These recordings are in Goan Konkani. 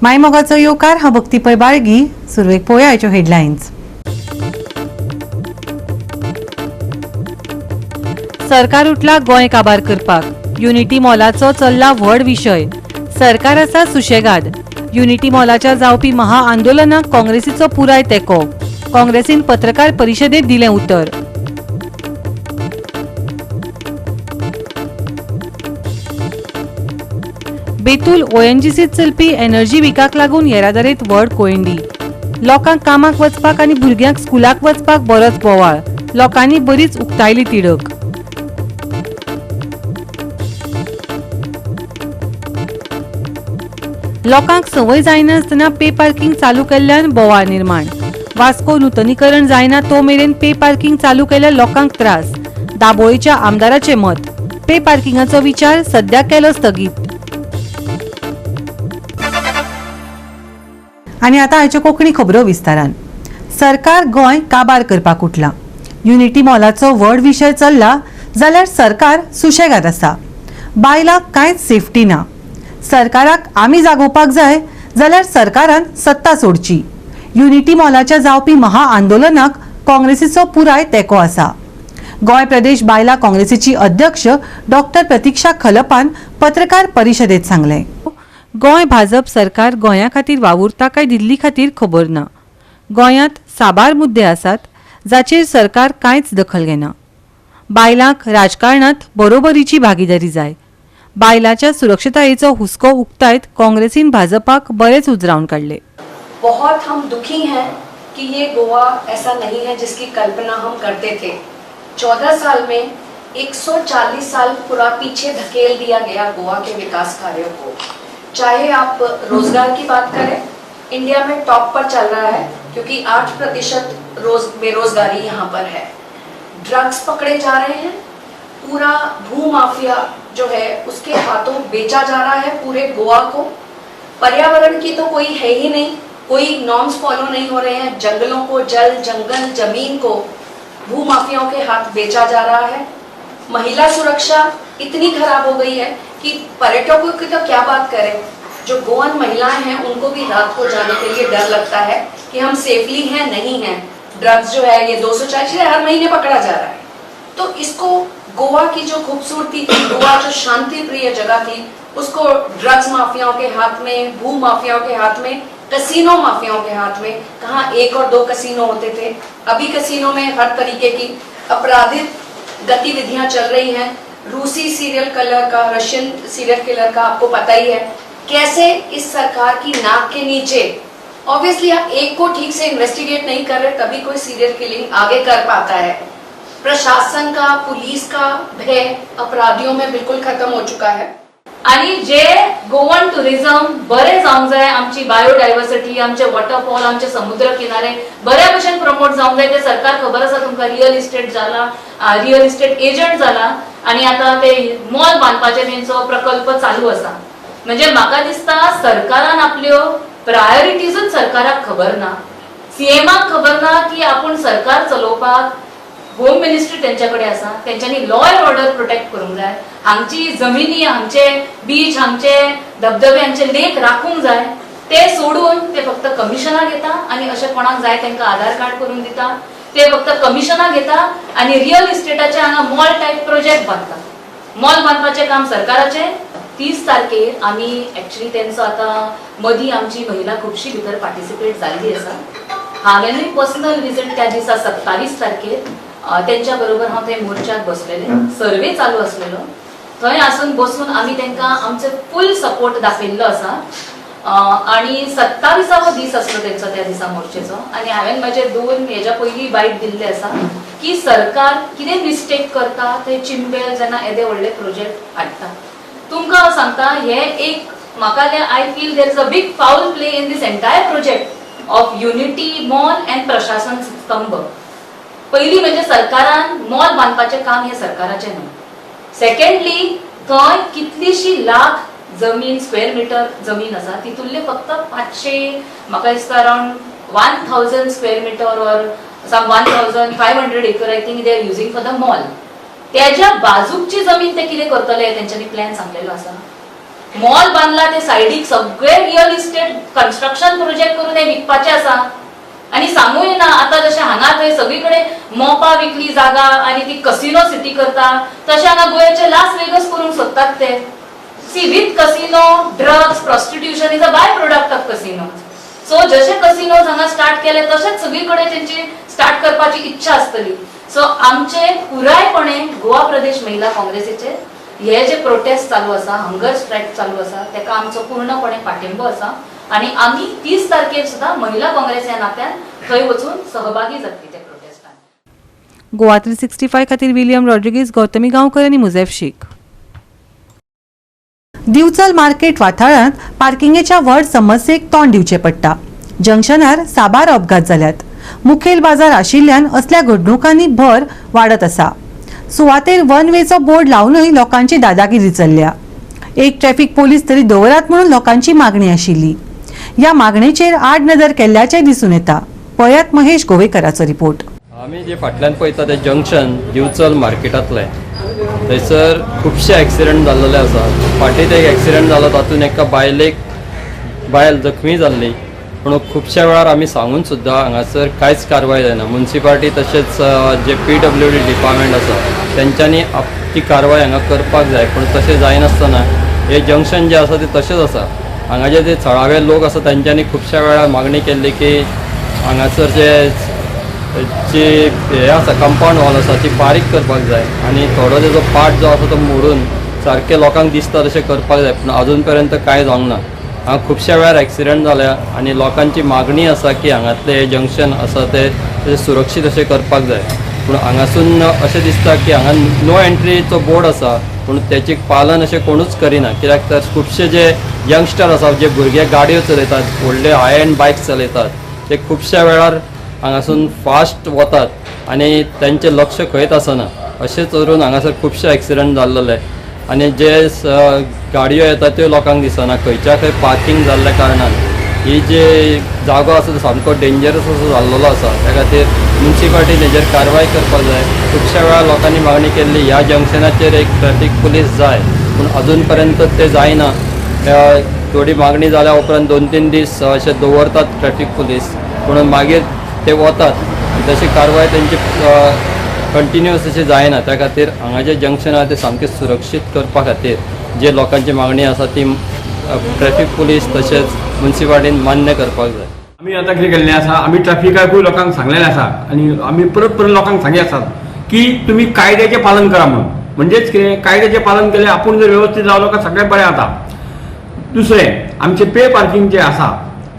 मायमोगाचो येवकार. हांव भक्ती पै बाळगी. सुरवेक पळोवया आयच्यो हेडलायन्स. सरकार उठला गोंय काबार करपाक. युनिटी मॉलाचो चल्ला व्हड विशय. सरकार आसा सुशेगाद. युनिटी मॉलाच्या जावपी महाआंदोलनाक काँग्रेसीचो पुराय तेंको. काँग्रेसीन पत्रकार परिशदेत दिलें उतर. बेतूल ओएनजीसीत चलपी एनर्जी विकाक लागून येरादारीत व्हड कोयंडी. लोकांक कामाक वचपाक आनी भुरग्यांक स्कुलाक वचपाक बरोच बोवाळ. लोकांनी बरीच उक्तायली तिडक. लोकांक संवय जायनासतना पे पार्किंग चालू केल्ल्यान बोवाळ निर्माण. वास्को नुतनीकरण जायना तो मेरेन पे पार्किंग चालू केल्यार लोकांक त्रास. दाबोळीच्या आमदाराचें मत. पे पार्किंगाचो विचार सध्या केलो स्थगीत. आनी आतां आयच्यो कोंकणी खबरो विस्तारान. सरकार गोंय काबार करपाक उठलां. युनिटी मॉलाचो व्हड विशय चल्ला जाल्यार सरकार सुशेगाद आसा. बायलांक कांयच सेफ्टी ना. सरकाराक आमी जागोवपाक जाय जाल्यार सरकारान सत्ता सोडची. युनिटी मॉलाच्या जावपी महाआंदोलनाक काँग्रेसीचो पुराय तेंको आसा. गोंय प्रदेश बायलां काँग्रेसीची अध्यक्ष डॉक्टर प्रतिक्षा खलपान पत्रकार परिशदेत सांगलें, गोंय भाजप सरकार गोंया खातीर वावुरता काय दिल्ली खातीर खबर ना. गोंयांत साबार मुद्दे आसात जाचेर सरकार कांयच दखल घेना. बायलांक राजकारणात बरोबरीची भागीदारी जाय. बायलांच्या सुरक्षतायेचो हुस्को उक्तायत काँग्रेसीन भाजपाक बरेच उजरावन काडले. बहुत हम दुखी हैं कि ये गोवा ऐसा नहीं है जिसकी कल्पना हम करते थे. 14 साल में 140 साल पूरा पीछे धकेल दिया गया गोवा के विकास कार्यों को. चाहे आप रोजगार की बात करें, इंडिया में टॉप पर चल रहा है क्योंकि 8% रोज बेरोजगारी यहाँ पर है. ड्रग्स पकड़े जा रहे हैं, पूरा भू माफिया जो है उसके हाथों बेचा जा रहा है पूरे गोवा को. पर्यावरण की तो कोई है ही नहीं, कोई नॉर्म्स फॉलो नहीं हो रहे हैं. जंगलों को, जल, जंगल, जमीन को भू माफियाओं के हाथ बेचा जा रहा है. महिला सुरक्षा इतनी खराब हो गई है कि पर्यटकों की तो क्या बात करें, जो गोवन महिलाएं हैं उनको भी रात को जाने के लिए डर लगता है कि हम सेफली हैं, नहीं हैं. ड्रग्स जो है ये 240 हर महीने पकड़ा जा रहा है. तो इसको गोवा की जो खूबसूरती थी, गोवा जो शांति प्रिय जगह थी, उसको ड्रग्स माफियाओं के हाथ में, भू माफियाओं के हाथ में, कसिनो माफियाओं के हाथ में. कहाँ एक और दो कसिनो होते थे, अभी कसिनो में हर तरीके की आपराधिक गतिविधियां चल रही हैं. रूसी सीरियल किलर का, रशियन सीरियल किलर का आपको पता ही है कैसे इस सरकार की नाक के नीचे. ऑब्वियसली आप एक को ठीक से इन्वेस्टिगेट नहीं कर रहे, तभी कोई सीरियल किलिंग आगे कर पाता है. प्रशासन का, पुलिस का भय अपराधियों में बिल्कुल खत्म हो चुका है. आणि जे गोवन टुरिझम बरें जावंक जाय, आमची बायोडायवर्सिटी, आमचे वॉटरफॉल, आमचे समुद्र किनारे बऱ्या भशेन प्रमोट जावंक जाय, ते सरकार खबर आसा तुमकां रियल इस्टेट जाला, रियल इस्टेट एजंट जाला आणि आतां ते मॉल बांदपाचे तेंचो प्रकल्प चालू आसा. म्हणजे म्हाका दिसता सरकारान आपल्यो प्रायोरिटीजूच सरकाराक खबर ना. सीएमाक खबर ना की आपूण सरकार चलोवपाक होम मिनिस्ट्री तेंच्या कडेन आसा. तेंच्यांनी लॉ अँड ऑर्डर प्रोटेक्ट करूंक जाय. हांगची जमिनी, हांगचे बीच, हांगचे धबधबे, हांगचे लेक राखूंक जाय. ते सोडून ते फक्त कमिशनां घेता आनी अशें कोणाक जाय तांकां आधार कार्ड करून दिता. ते फक्त कमिशनां घेता आनी रियल इस्टेटाचे हांगा मॉल टायप प्रोजेक्ट बांदता. मॉल बांदपाचें काम सरकाराचें. 30 तारखेर आमी एक्चुली तेंचो आतां मदीं आमची महिला खुबशी भितर पार्टिसिपेट जाल्ली आसा. हांवेनूय पर्सनल विजीट त्या दिसा 27 तारखेर तेंच्या बरोबर हांव थंय मोर्चाक बसलेलें. सर्वे चालू आसलेलो थंय आसून बसून आमी तांकां आमचो फूल सपोर्ट दाखयल्लो आसा. आणि 27वो दीस आसलो तेंचो त्या दिसा मोर्चेचो आनी हांवें म्हजे दोन हेज्या पयलीं बायट दिल्ले आसा की सरकार कितें मिस्टेक करता थंय चिंबेल जेन्ना येदे व्हडले प्रोजेक्ट हाडटा. तुमकां हांव सांगता, हे एक म्हाका I feel there is a big foul play in this entire project of Unity Mall and प्रशासन स्तंभ. पयली म्हणजे सरकारान मॉल बांदपाचें काम हें सरकाराचें न्हू. सेकंडली, थंय कितलीशी लाख जमीन, स्क्वेअर मिटर जमीन आसा, तितूंतले फक्त 500, म्हाका दिसता around 1000 square meter or some 1500 acre, I think, they are using for the mall. त्याच्या बाजूकची जमीन ते कितें करतले, तेंच्यांनी प्लॅन सांगलेलो आसा. मॉल बांदला ते सायडीक सगळे रियल इस्टेट कन्स्ट्रक्शन प्रोजेक्ट करून हे विकपाचे आसा. आनी सांगूय ना आतां जशें हांगा थंय सगळी कडेन मोपा विकली जागा आनी ती कसिनो सिटी करता, तशें हांगा गोंयाचे लास वेगस करूंक सोदतात ते. See, with casino, drugs, prostitution is a by product of casino. So जशे कसिनोज हांगा स्टार्ट केले तशेंच सगळी कडेन तेंची स्टार्ट करपाची इच्छा आसतली. सो आमचे पुरायपणे गोवा प्रदेश महिला काँग्रेसीचे हे जे प्रोटेस्ट चालू आसा, हंगर स्ट्रायक चालू आसा, तेका आमचो पूर्णपणे पाठिंबो आसा आनी आमी 30 तारखेर सुद्दां महिला काँग्रेस ह्या नात्यान थंय वचून सहभागी जातली त्या प्रोटेस्टान. गोवा 365 खातीर विलियम रॉड्रिगीज, गौतमी गांवकर आनी मुझेफ शेख. दिवचल मार्केट वाठारांत पार्किंगेच्या व्हड समस्येक तोंड दिवचें पडटा. जंक्शनार साबार अपघात जाल्यात. मुखेल बाजार आशिल्ल्यान असल्या घडणुकांनी भर वाडत आसा. सुवातेर वन वेचो बोर्ड लावनूय लोकांची दादागिरी चल्ल्या. एक ट्रॅफिक पोलीस तरी दवरात म्हणून लोकांची मागणी आशिल्ली. ह्या मागणेचेर आडनदर केल्ल्याचें दिसून येता. पळयात महेश गोवेकराचो रिपोर्ट. आमी जे फाटल्यान पळयता ते जंक्शन दिवचल मार्केटांतलें. थंयसर खुबशे एक्सिडंट जाल्लेले आसा. फाटींच एक एक्सिडंट जालो, तातूंत एका बायलेक बायल जखमी जाल्ली. पूण खुबश्या वेळार आमी सांगून सुद्दां हांगासर कांयच कारवाय जायना. मुन्सिपालिटी तशेंच जे पीडब्ल्यूडी डिपार्टमेंट आसा तेंच्यांनी ती कारवाय हांगा करपाक जाय, पूण तशें जायनासतना हें जंक्शन जें आसा तें तशेंच आसा. हांगाचे जे थळावे लोक आसा तेंच्यांनी खुबश्या वेळार मागणी केल्ली की हांगासर जे जी हें आसा, कंपावंड वॉल आसा, ती बारीक करपाक जाय आनी थोडो तेजो पार्ट जो आसा तो मोडून सारकें लोकांक दिसता तशें करपाक जाय, पूण अजून पर्यंत कांय जावंक ना. हांगा खुबश्या वेळार एक्सिडंट जाल्या आनी लोकांची मागणी आसा की हांगातलें हें जंक्शन आसा तें सुरक्षीत अशें करपाक जाय. पूण हांगासून अशें दिसता की हांगा नो एंट्रीचो बोर्ड आसा, पूण तेची पालन अशें कोणूच करिना. कित्याक तर खुबशे जे यंगस्टर आसा, जे भुरगे गाडयो चलयतात, व्हडले हाय एंड बायक चलयतात, ते खुबश्या वेळार हांगासून फास्ट वतात आनी तेंचें लक्ष खंयच आसना. अशें करून हांगासर खुबशे एक्सिडंट जाल्लेले आनी जे गाडयो येता त्यो लोकांक दिसना. खंयच्या खंय पार्कींग जाल्ल्या कारणान ही जे जागो आसा तो सामको डेंजरस असो जाल्लेलो आसा. त्या खातीर मुन्सिपालिटीन हेजेर कारवाय करपाक जाय. खुबश्या वेळार लोकांनी मागणी केल्ली ह्या जंक्शनाचेर एक ट्रॅफीक पुलीस जाय, पूण अजून पर्यंत ते जायना. थोडी मागणी जाल्या उपरांत 2-3 दीस अशे दवरतात ट्रॅफीक पुलीस, पूण मागीर ते वतात. तशी कारवाय तेंची कंटिन्युअस अशी जायना. त्या खातीर हांगा जे जंक्शन आहा ते सामकें सुरक्षीत करपा खातीर जे लोकांची मागणी आसा ती ट्रॅफीक पुलीस तशेंच मुन्सिपालिटीन मान्य करपाक जाय. आमी आतां कितें केल्लें आसा, आमी ट्रॅफिकाकूय लोकांक सांगलेलें आसा आनी आमी परत परत लोकांक सांगी आसात की तुमी कायद्याचें पालन करा म्हणून. म्हणजेच कितें, कायद्याचें पालन केलें, आपूण जर वेवस्थीत रावलो काय सगळें बरें जाता. दुसरें, आमचें पे पार्किंग जें आसा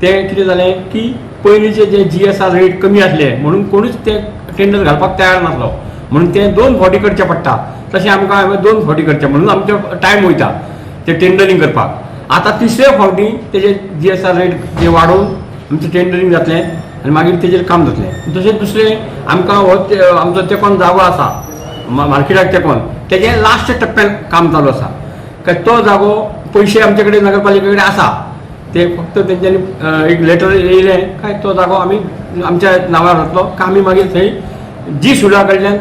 तें कितें जालें की पयलींचे जे जीएसआर रेट कमी आसले म्हणून कोणूच ते टेंडर घालपाक तयार नासलो, म्हणून ते 2 फावटी करचें पडटा. तशें आमकां हांवें 2 फावटी करचें म्हणून आमचो टायम वयता ते टेंडरींग करपाक. आतां तिसरे फावटी तेजे जीएसआर रेट जे वाडोवन आमचें टेंडरींग जातलें आनी मागीर तेजेर काम जातलें. तशेंच दुसरें, आमकां हो आमचो तेकोन जागो आसा, मार्केटाक तेकोन, तेजें लास्ट टप्प्यान काम चालू आसा. काय तो जागो पयशे आमचे कडेन नगरपालिके कडेन आसा, ते फक्त तेंच्यांनी एक लेटर येयलें काय तो जागो आमी आमच्या नांवार जातलो काय आमी मागीर थंय जी सुडा कडल्यान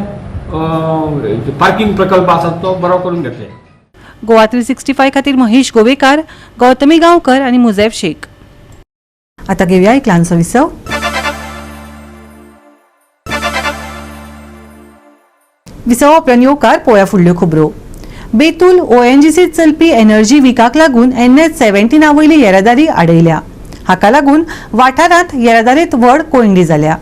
पार्किंग प्रकल्प आसा तो बरो करून घेतले. गोवा 365 खातीर महेश गोवेकार, गौतमी गांवकर आनी मुझेफ शेख. आता घेऊया एक ल्हानसो विसव. विसवा उपरांत येवकार. पळोवया फुडल्यो खबरो. बेतूल ओएनजीसीत चलपी एनर्जी विकाक लागून एनएच 17 वयली येरादारी आडयल्या. हाका लागून वाठारांत येरादारीत व्हड कोंयडी जाल्या.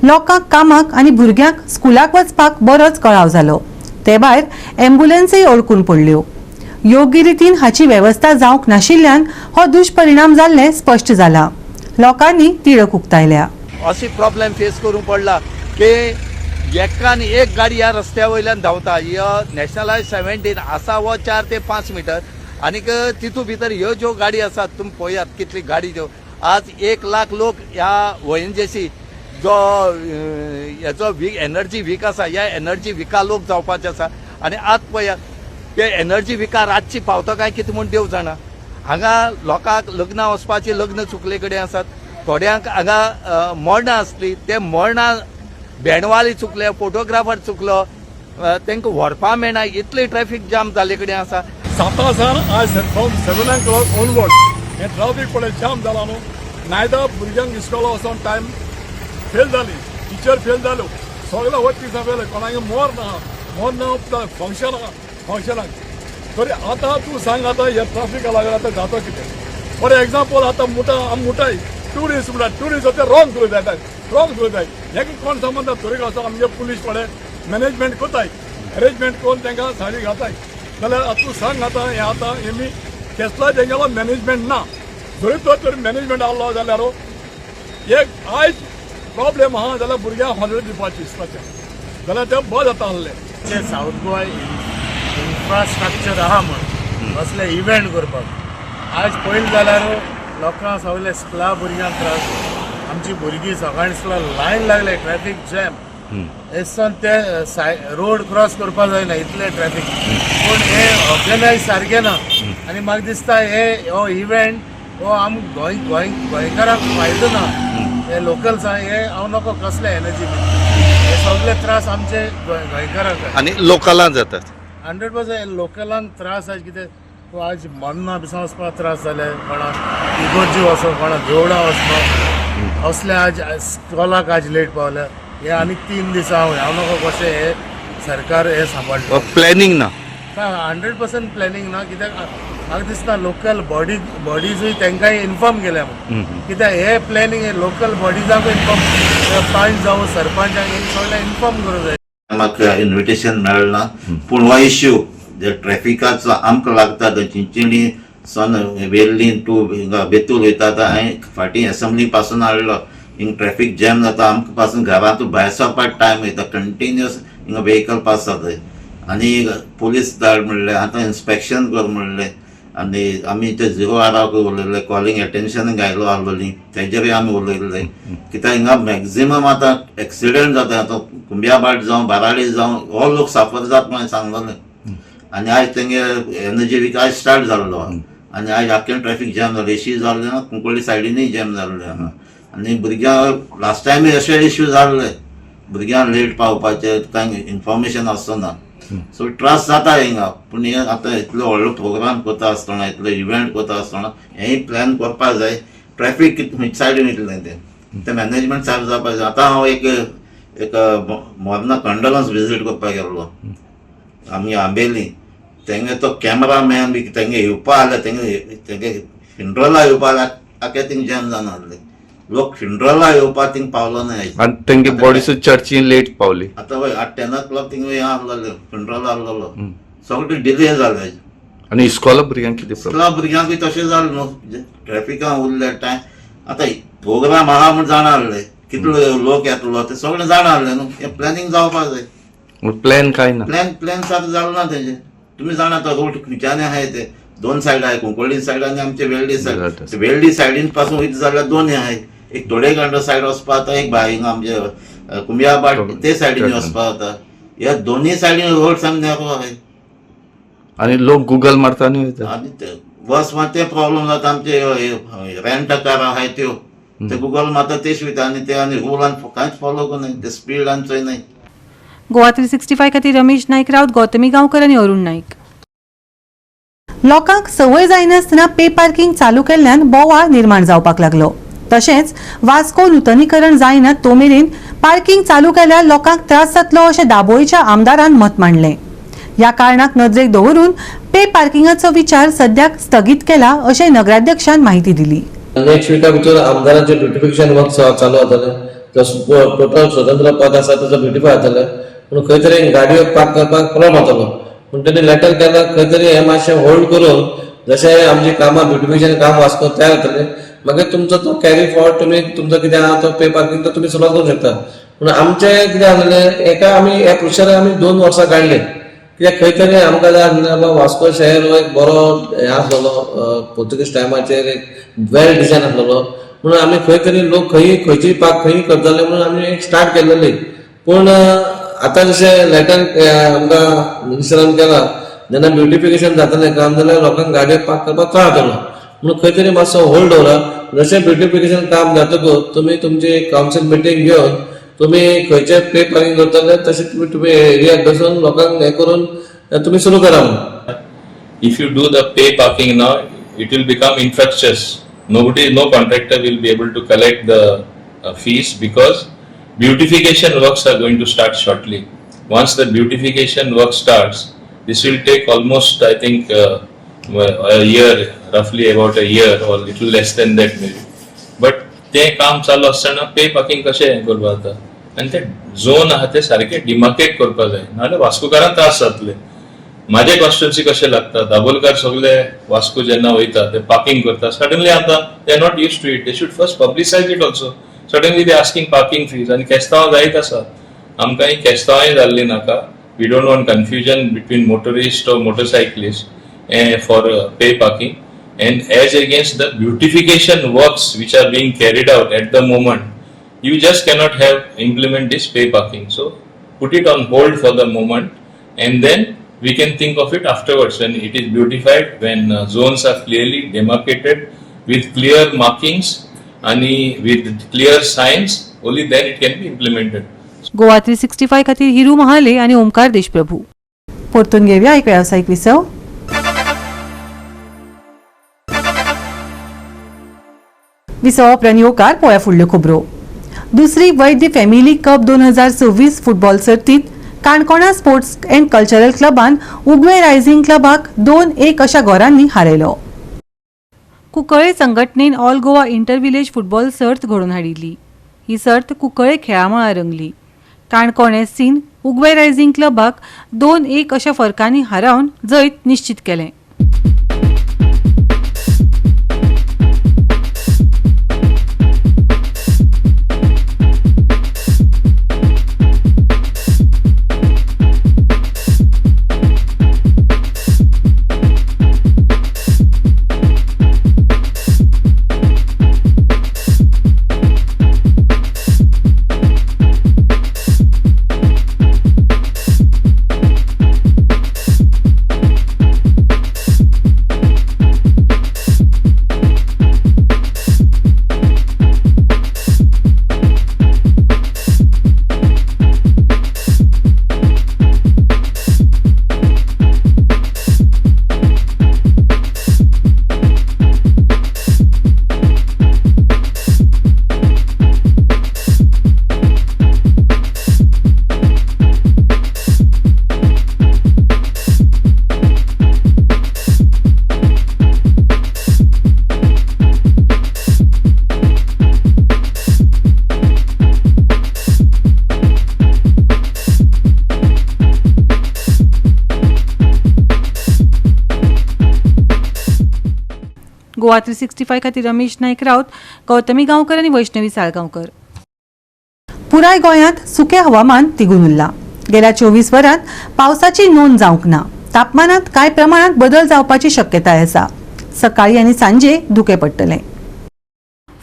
लोकांक कामाक आनी भुरग्यांक स्कुलाक वचपाक बरोच कळाव जालो. ते भायर एम्ब्युलन्सय अडकून पडल्यो. योग्य रितीन हाची वेवस्था जावंक नाशिल्ल्यान हो दुश्परिणाम जाल्ले स्पश्ट जाला. लोकांनी तिडक उक्तायल्या. अशी प्रॉब्लेम फेस करूंक पडला की एकान एक गाडी ह्या रस्त्या वयल्यान धांवता. ह्यो नॅशनल हायवे 17 आसा हो 4 ते 5 मिटर आनीक तितू भितर ह्यो ज्यो गाडी आसात तुमी पळयात कितली गाडी ज्यो. आज 1 लाख लोक ह्या ओएनजीसी जो हेचो वीक एनर्जी वीक आसा, ह्या एनर्जी विका लोक जावपाचे आसा. आनी आज पळयात ते एनर्जी विका रातची पावता काय कितें म्हूण देव जाणा. हांगा लोकांक लग्नां वचपाची लग्न चुकले कडेन आसात, थोड्यांक हांगा मरणां आसली ते मरणां बँडवाली चुकले, फोटोग्राफर चुकलो, तांकां व्हरपा मेळना, इतली ट्रॅफिक जाम जाल्ले कडेन आसा. 7 सावन आज from 7 o'clock onward हें ट्राफीक पळय जाम जाला न्हू. नायदा भुरग्यांक इस्कोला वचोन टायम फेल जाली, टिचर फेल जाल्यो, सगळे वत दिसा फेल. कोणाक मोर ना, मोर ना, फंक्शन आहा, फंक्शनाक तरी आतां तूं सांग, आतां हे ट्राफिका लागून आतां जाता कितें? फॉर एग्जाम्पल, आतां मुठा आमी मुठाय ट्युरिस्ट म्हणटा, ट्युरिस्ट ते रॉंग थ्रू जाता, रॉंग थ्रू जाय. हेका कोण संबंद? तरी आसा आमगे पुलीस पळय मॅनेजमेंट करताय, अरेंजमेंट करून तांकां साडी घाताय. जाल्यार आतां तूं सांग, आतां हें आतां हेमी केसलो तेंगेलो मॅनेजमेंट ना. जरी तो तरी मॅनेजमेंट आहलो जाल्यार एक आयज प्रॉब्लेम आहा जाल्यार भुरग्यांक हॉलिडे दिवपाची इस्कोलाच्या, जाल्यार तें बरें जाता आहलें. साऊथ गोवा इन्फ्रास्ट्रक्चर आहा म्हण असले इव्हेंट करपाक आज पळयलें जाल्यार लोकांक सगळे स्कुला भुरग्यांक त्रास. आमची भुरगीं सकाळी स्कुला लायन लागले, ट्रॅफिक जॅम हेसान ते रोड क्रॉस करपाक जायना इतले ट्रॅफिक. पूण हे ऑर्गनायज सारकें ना आनी म्हाका दिसता हे हो इव्हेंट हो आम गोंय गोंय गोंयकारांक फायदो ना. हे लोकल्स हे हांव नको कसले एनर्जी, हे सगळे त्रास आमचे गोंयकारांक आनी लोकलां जातात. 100% लोकलांक त्रास. आज कितें तूं आज मन्ना बिसां वचपाक त्रास जाले, कोणाक इगोर्जी वचो, कोणाक देवळां वचपाक, असले आज स्कॉलाक आज लेट पावले. हे आनी 3 दिसां हांव नको कशें हे सरकार हे सांबाळटा. प्लॅनिंग ना. 100% प्लॅनिंग ना. कित्याक म्हाका दिसता लोकल बॉडी बॉडीजूय तांकांय इन्फॉर्म केल्या म्हूण. कित्याक हे प्लॅनिंग हे लोकल बॉडीजांकूय इन्फॉर्म, पंच जावं सरपंचांक सगळें इन्फॉर्म करूंक जाय. म्हाका इन्विटेशन मेळना, पूण हो इश्यू जे ट्रॅफिकाचो आमकां लागता थंय चिंचणी सन वेर्लीन टू हिंगा बेतूल वयता. आतां हांवें फाटीं एसेंब्ली पासून हाडलो. हिंग ट्रॅफीक जॅम जाता, आमकां पासून घरांत भायर सरपाक टायम वयता. कंटिन्युअस हिंगा वेहिकल पास जाता आनी पुलीस धाड म्हणलें, आतां इन्स्पेक्शन कर म्हणलें आनी आमी ते झिरो आराक उलयल्ले, कॉलिंग एटेन्शन घायलो आहलोली, तेजेरूय आमी उलयल्ले. कित्याक हिंगा मॅक्झिमम आतां एक्सिडंट जाता. आतां कुंब्याभाट जावं, बाराडी जावं, हो लोक साफर जात म्हणून सांगलेलें. आनी आयज तेंगे एनर्जी वीक आयज स्टार्ट जाल्लो आनी आयज आख्खें ट्रॅफीक जॅम जालें. एशी जाल्लें ना, कुंकळ्ळी सायडीनूय जॅम जाल्लें आहा. आनी भुरग्यांक लास्ट टायमूय अशे इश्यू जाल्ले, भुरग्यांक लेट पावपाचें, कांय इन्फॉर्मेशन आसना, सो त्रास जाता हिंगा. पूण हे आतां इतलो व्हडलो प्रोग्राम करता आसतना, इतलो इव्हेंट करता आसतना हेंय प्लॅन करपाक जाय. ट्रॅफीक खंयच्या सायडीन वयतलें तें तें मॅनेजमेंट सारकें जावपाक जाय. आतां हांव एक एक मोर्ना कंडोलन्स विजीट करपाक गेल्लो आमगे आंबेली. तेंगे तो कॅमेरा मॅन बी तेंगे येवपा आहले, तेंगे तेंगे फिंड्रोला येवपा आहले, आख्खे थिंग जॅम जावन आहले. लोक फिंड्रोला येवपा थिंग पावलो ना. आनी तेंगे बॉडी सुद्दां चर्चीन लेट पावली. आतां वय आठ 10 ओ क्लॉक थिंग हें आहलोलें, फिंड्रोला आहलोलो, सगळें डिले जालें. आनी इस्कॉला भुरग्यांक कितें प्रॉब्लेम? सगळ्या भुरग्यांकूय तशें जालें न्हू, ट्रॅफिकान उरले टायम. आतां प्रोग्राम आहा म्हूण जाणा आहले, कितलो लोक येतलो ते सगळें जाणा आहले न्हू. हें प्लॅनिंग जावपाक जाय. प्लॅन काय ना. प्लॅन प्लॅन सारको जालो ना तेजें. तुमी जाणा तो रोड खंयच्यान आहाय ते दोन सायड आहाय, कुंकळ्ळी सायड आनी आमचे वेल्ली सायड. वेल्ली सायडीन पासून वयता जाल्यार दोन आहाय, एक तोडेगांडो सायड वचपा जाता, एक भाय हिंगा आमचे कुंब्याभाट ते सायडीन वचपा जाता. ह्या दोनूय सायडीन रोड सामके नॅरो आहाय. आनी लोक गुगल मारता आनी वयता. आनी ते बस मात ते प्रॉब्लेम जाता. आमचे रेंट कार आहाय त्यो ते गुगल मारता तेच वयता आनी ते आनी रुलान कांयच फॉलो करनाय ते, स्पीड चोय नाय. गोवा 365 खातीर रमेश नाईक राऊत, गौतमी गांवकर आनी अरुण नाईक. लोकांक संवय जायनासतना पे पार्किंग चालू केल्ल्यान बोवाळ निर्माण जावपाक लागलो. तशेंच वास्को नुतनीकरण जायना तो मेरेन पार्किंग चालू केल्यार लोकांक त्रास जातलो अशें दाबोळीच्या आमदारान मत मांडलें. ह्या कारणाक नदरेक दवरून पे पार्किंगाचो विचार सद्याक स्थगीत केला अशें नगराध्यक्षान माहिती दिली. नेक्स्ट विका भितर आमदारांचे ब्युटिफिकेशन वर्क चालू जातलें. जो टोटल स्वतंत्र पद आसा ताजो ब्युटिफाय जातलें. पूण खंय तरी गाडयो पार्क करपाक प्रॉब्लम जातलो पूण तेणी लेटर केला, खंय तरी हें मातशें होल्ड करून जशें आमची कामां ब्युटिफिकेशन काम वास्को तयार जातलें, मागीर तुमचो तो कॅरी फॉरवर्ड तुमी तुमचो कितें आहा तो पे पार्किंग तो तुमी सुरवात करूंक शकता. पूण आमचें कितें आसलें, एका आमी ह्या प्रोसेसर आमी 2 वर्सां काडलीं. कित्याक खंय तरी आमकां जाय आसलें बाबा वास्को शहर हो एक बरो हें आसलेलो, पोर्तुगीज टायमाचेर एक वेल डिजायन आसलेलो म्हणून आमी खंय तरी लोक खंय खंयची पार्क खंय करताले म्हणून आमी एक स्टार्ट केलेली. पूण आतां जशें लेटर आमकां मिनिस्टरान केला, जेन्ना ब्युटिफिकेशन जातलें काम जाल्यार लोकांक गाडयो पार्क करपाक त्रास जातलो म्हणून खंय तरी मातसो होल्ड दवरा. जशें ब्युटिफिकेशन काम जातकूच तुमी तुमची कावन्सील मिटींग घेवन तुमी खंयचे पे पार्किंग करतले तशें तुमी तुमी एरियाक बसून लोकांक हें करून तुमी सुरू करा म्हणून. If you do the pay parking now, it will become infructuous. Nobody, no contractor will be able to collect the fees because beautification works are going to start shortly. Once the beautification work starts, this will take almost, I think, a year, roughly about a year or little less than that maybe. But तें काम चालू आसतना पे पार्किंग कशें हें करपाक जाता आनी ते झोन आहा ते सारके डिमार्केट करपाक जाय, नाजाल्यार वास्कोकारांक त्रास जातले. म्हाजे कॉन्स्टिट्युन्सी कशें लागता, दाबोलकार सगळे वास्को जेन्ना वयता ते पार्किंग करता. सडनली आतां they are not used to it. They should first publicize it also. Suddenly they asking parking fees आनी केस्तांव जायत आसा. आमकां ही केस्तांवांय जाल्ली नाका. We don't want confusion between motorist or motorcyclist for pay parking. And as against the beautification works which are being carried out at the moment, you just cannot have implement this pay parking. So put it on hold for the moment and then we can think of it afterwards when it is beautified, when zones are clearly demarcated with clear markings and with clear signs, only then it can be implemented. Goa 365 खातीर हिरू महाले आनी ओमकार देशप्रभू. परतून घेवया एक वेवसायीक विसव. विसवा उपरांत येवकार पळोवया फुडल्यो खबरो. दुसरी वैद्य फॅमिली कप 2026 फुटबॉल सर्तीत काणकोणा स्पोर्ट्स अँड कल्चरल क्लबान उगवे रायझिंग क्लबाक 2-1 अशा गोरांनी हारयलो. कुंकळे संघटनेन all Goa inter village football सर्त घडोवन हाडिल्ली. ही सर्त कुंकळे खेळामळार रंगली. काणकोण एससीन उगवे रायझिंग क्लबाक 2-1 अशा फरकांनी हारोवन जैत निश्चित केलें. गोवा 365 खातीर रमेश नायक राऊत, गौतमी गांवकर आनी वैष्णवी साळगांवकर. पुराय गोंयांत सुकें हवामान तिगून उरलां. गेल्या 24 वरांत पावसाची नोंद जावंक ना. तापमानांत कांय प्रमाणांत बदल जावपाची शक्यताय आसा. सकाळी आनी सांजे धुकें पडटलें.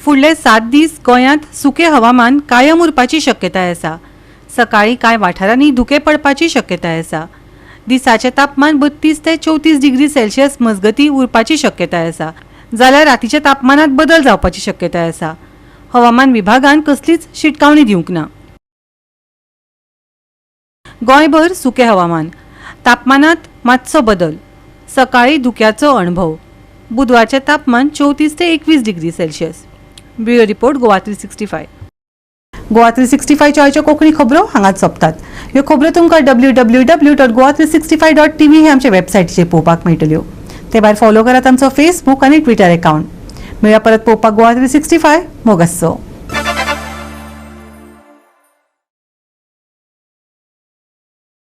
फुडले 7 दीस गोंयांत सुकें हवामान कायम उरपाची शक्यताय आसा. सकाळी कांय वाठारांनी धुकें पडपाची शक्यताय आसा. दिसाचें तापमान 32 ते 34 डिग्री सेल्सियस मजगतीं उरपाची शक्यताय आसा, जाल्यार रातीच्या तापमानात बदल जावपाची शक्यताय आसा. हवामान विभागान कसलीच शिटकावणी दिवंक ना. गोंयभर सुकें हवामान, तापमानात मातसो बदल, सकाळी धुक्याचो अणभव. बुधवारचें तापमान 34 ते 21 degree Celsius. Bureau report, Goa 365. Goa 365 आयच्यो कोंकणी खबरो हांगाच सोंपतात. ह्यो खबरो तुमकां www.goa365.tv हे आमच्या वेबसायटीचेर पळोवपाक मेळटल्यो. ते भायर फॉलो करात आमचो फेसबूक आनी ट्विटर अकाउंट. मेळया परत पळोवपाक गोवा 365. मोग आसचो.